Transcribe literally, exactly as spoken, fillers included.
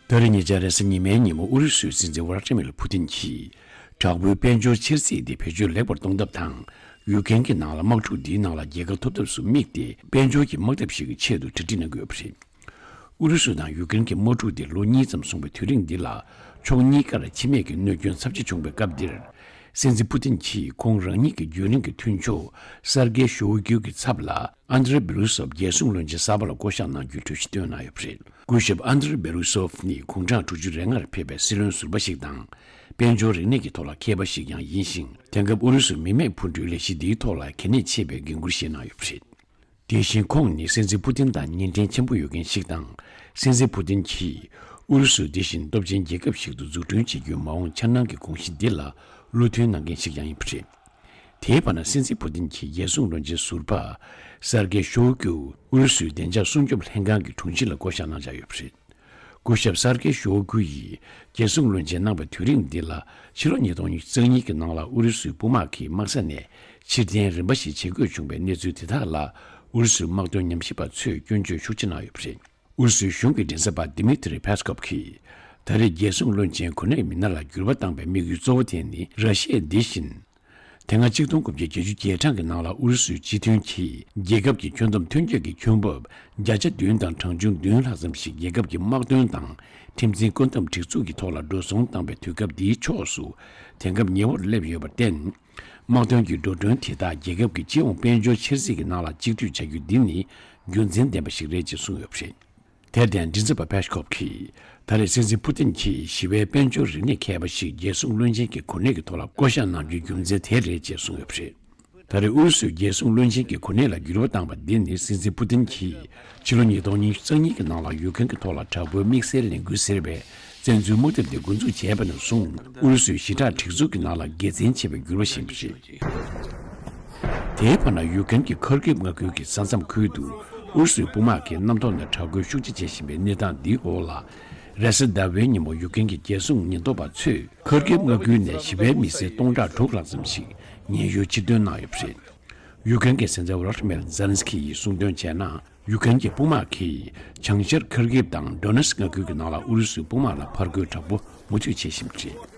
ད་རེས་ཉེ་ཆར་རེས་གཟའ་ཉི་མའི་ཉིན་མོ་ཨུ་རུ་སུའི་སྲིད་འཛིན་ཝ་ལ་ཏྲི་མིར་ཕུ་ཏིན་གྱིས་དྲག་པོའི་དཔལ་འབྱོར་ཆེར་སྲིད་དེ་བེད་སྤྱོད་ལེགས་པར་གཏོང་ཐབས་དང་། ཡུ་ཀེན་གྱི་ནང་ལ་དམག་འཁྲུག་འདིའི་ནང་ལ་རྒྱལ་ཁ་ཐོབ་ཐབས་སུ་དམིགས་ཏེ་དཔལ་འབྱོར་གྱི་དམག་འཐབ་ཞིག་གི་ཆེད་དུ་གྲ་སྒྲིག་གནང་གི་ཡོད་པ་རེད། ཨུ་རུ་སུ་དང་ཡུ་ཀེན་གྱི་དམག་འཁྲུག་འདི་ལོ་གཉིས་ཙམ་སོང་བའི་དུས་རིང་འདི་ལ་ཕྱོགས་གཉིས་ཀར་འཆི་རྨས་ཀྱི་གནོད་སྐྱོན་ཚབས་ཆེ་བྱུང་བའི་སྐབས་འདིར། སྲིད་འཛིན་ཕུ་ཏིན་གྱིས་ཁོང་རང་ཉིད་ཀྱི་རྒྱུན་རིང་གི་མཐུན་ཕྱོགས་སར་གེ་ཤོ་ཝི་ཀུ་གི་ཚབ་ལ་ཨན་དྲེ་བེ་རུ་སོབ་རྒྱལ་སྲུང་བློན་ཆེན་གསར་པ་ལ་བསྐོ་གཞག་གནང་རྒྱུའི་གྲོས་གཞི་བཏོན་གནང་ཡོད་པ་རེད། སྐུ་ཞབས་ཨན་དྲེ་བེ་རུ་སོབ་ནི་དགུང་གྲངས་དྲུག་ཅུ་རེ་ལྔར་ཕེབས་པའི་སྲིད་བློན་ཟུར་པ་ཞིག་དང་། དཔལ་འབྱོར་རིག་གནས་ཀྱི་ཐོག་ལ་མཁས་པ་ཞིག་ཀྱང་ཡིན་ཞིང་། དེང་སྐབས་ཨུ་རུ་སུའི་མི་མེད་འཕུར་གྲུའི་ལས་གཞི་འདིའི་ཐོག་ལ་གལ་གནད་ཆེ་བའི་འགན་འཁུར་བཞེས་གནང་ཡོད་པ་རེད། དེ་བཞིན་ཁོང་ནི་སྲིད་འཛིན་ཕུ་ཏིན་དང་གཉེན་འཕྲིན་ཆེན་པོ་ཡོད་མཁན་ཞིག་དང་། སྲིད་འཛིན་ཕུ་ཏིན་གྱིས་ཨུ་རུ་སུ་འདི་བཞིན་སྟོབས་ཆེན་རྒྱལ་ཁབ་ཞིག་ཏུ་འཛུགས་སྐྲུན་བྱེད་རྒྱུའི་མ་འོངས་འཆར་སྣང་གི་དགོངས་གཞི་འདི་ལ་བློ་མཐུན་གནང་མཁན་ཞིག་ཀྱང་ཡིན་པ་རེད། དེའི་བར་ན་སྲིད་འཛིན་ཕུ་ཏིན་གྱིས་རྒྱལ་སྲུང་བློན་ཆེན་ཟུར་པ་སར་གེ་ཤོ་ཀུ་ཨུ་རུ་སུའི་བདེ་འཇགས་སྲུང་སྐྱོབ་ལྷན་ཁང་གི་དྲུང་ཆེ་ལ་བསྐོ་གཞག་གནང་འཆར་ཡོད་པ་རེད། སྐུ་ཞབས་སར་གེ་ཤོ་ཀུ་ཡིས་རྒྱལ་སྲུང་བློན་ཆེན་གནང་བའི་དུས་རིང་འདི་ལ་ཕྱི་ལོ་ཉིས་སྟོང་ཉི་ཤུ་རྩ་གཉིས་ཀྱི་ནང་ལ་ཨུ་རུ་སུའི་དཔུང་དམག་གིས་དམག་ས་ནས་ཕྱིར་འཐེན་རིམ་པ་ཞིག་བྱེད་དགོས་བྱུང་བའི་གནས་ཚུལ་དེ་དག་ལ་ཨུ་རུ་སུའི་དམག་དོན་ཉམས་ཞིབ་པ་ཚོས་སྐྱོན་བརྗོད་ཤུགས་ཆེ་གནང་ཡོད་པ་རེད། ཨུ་རུ་སུའི་གཞུང་གི་མགྲིན་ཚབ་པ་ཌི་མི་ཏྲི་ཕེ་སི་ཀོབ་ཀྱིས། ད་རེས་རྒྱལ་སྲུང་བློན་ཆེན་གོ་གནས་མི་སྣ་ལ་འགྱུར་བ་བཏང་པའི་དམིགས་ཡུལ་གཙོ་བོ་དེ་ནི་ར་ཤི་ཡ་འདི་བཞིན། དེ་སྔ་གཅིག་སྟོང་དགུ་བརྒྱ་བརྒྱད་ཅུ་གྱ་གྲངས་ཀྱི་ནང་ལ་ཨུ་རུ་སུའི་སྤྱི་མཐུན་གྱིས་རྒྱལ་ཁབ་ཀྱི་ཁྱོན་བསྡོམས་ཐོན་སྐྱེད་ཀྱི་ཁྱོན་འབབ་བརྒྱ་ཆ་བདུན་དང་གྲངས་ཆུང་བདུན་ལྷག་ཙམ་ཞིག་རྒྱལ་ཁབ་ཀྱི་དམག་དོན་དང་ཁྲིམས་འཛིན་བཀོད་འདོམས་སྒྲིག་འཛུགས་ཀྱི་ཐོག་ལ་འགྲོ་སོང་བཏང་པའི་དུས་སྐབས་འདིའི་ཕྱོགས་སུ་དེང་སྐབས་ཉེ་བོར་སླེབས་ཡོད་པར་བརྟེན། དམག་དོན་གྱི་འགྲོ་གྲོན་དེ་དག་རྒྱལ་ཁབ་ཀྱི་སྤྱི་ཡོངས་དཔལ་འབྱོར་ཆེར་སྲིད་ཀྱི་ནང་ལ་གཅིག་སྡུད་བྱ་རྒྱུ་འདི་ནི་རྒྱུ་མཚན་ལྡན་པ་ཞིག་རེད་ཅེས་གསུངས་ཡོད་པ་རེད། དེར་བརྟེན་མགྲིན་ཚབ་པ་ཕེ་ཤི་ཀོབ་ཀྱིས་ད་རེས་སྲིད་འཛིན་ཕུ་ཏིན་གྱིས་ཞི་བའི་དཔལ་འབྱོར་རིག་གནས་མཁས་པ་ཞིག་རྒྱལ་སྲུང་བློན་ཆེན་གྱི་གོ་གནས་ཀྱི་ཐོག་ལ་བསྐོ་གཞག་གནང་རྒྱུའི་རྒྱུ་མཚན་དེ་རེད་ཅེས་གསུངས་ཡོད་པ་རེད། ད་རེས་ཨུ་རུ་སུའི་རྒྱལ་སྲུང་བློན་ཆེན་གྱི་གོ་གནས་ལ་འགྱུར་བ་བཏང་པ་འདི་ནི་སྲིད་འཛིན་ཕུ་ཏིན་གྱིས་ཕྱི་ལོ་ཉིས་སྟོང་ཉི་ཤུ་རྩ་གཉིས་ཀྱི་ནང་ལ་ཡུ་ཀེན་གྱི་ཐོག་ལ་དྲག་པོའི་དམིགས་བསལ་ལས་འགུལ་ཟེར་བའི་བཙན་འཛུལ་དམག་འཐབ་དེ་འགོ་འཛུགས་བྱས་པ་ནས་བཟུང་ཨུ་རུ་སུའི་ཞི་དྲག་སྒྲིག་འཛུགས་ཀྱི་ནང་ལ་དགེ་མཚན་ཆེ་བའི་འགྱུར་བ་ཕྱིན་པ་རེད། དེའི་བར་ན་ཡུ་ཀེན་གྱི་ཁར་ཀིབ་མངའ་ཁུལ་གྱི་ས་མཚམས་ཁུལ་དུ་ཨུ་རུ་སུའི་དཔུང་དམག་གིས་གནམ་ཐོག་ནས་དྲག་རྒོལ་ཤུགས་ཆེ་བྱེད་བཞིན་པའི་གནས་སྟངས་འདིའི་འོག་ལ། རེས་གཟའ་ཟླ་བའི་ཉིན་མོ་ཡུ་ཀེན་གྱི་རྒྱལ་སྲུང་ཉེན་རྟོག་པ་ཚོས་ཁར་ཀིབ་མངའ་ཁུལ་ནས་ཞི་བའི་མི་སེར་སྟོང་ཕྲག་དྲུག་ལྷག་ཙམ་ཞིག་ཉེན་གཡོལ་ཕྱིར་འདོན་གནང་ཡོད་པ་རེད། ཡུ་ཀེན་གྱི་སྲིད་འཛིན་ཝོ་ལོ་ཏི་མིར་ཛེ་ལན་སི་ཀི་ཡིས་གསུངས་དོན་བྱས་ན། ཡུ་ཀེན་གྱི་དཔུང་དམག་གིས་བྱང་ཤར་ཁར་ཀིབ་དང་ཌོ་ནེ་སི་མངའ་ཁུལ་གྱི་ནང་ལ་ཨུ་རུ་སུའི་དཔུང་དམག་ལ་ཕར་རྒོལ་དྲག་པོ་མུ་མཐུད་བྱེད་བཞིན་པ་རེད།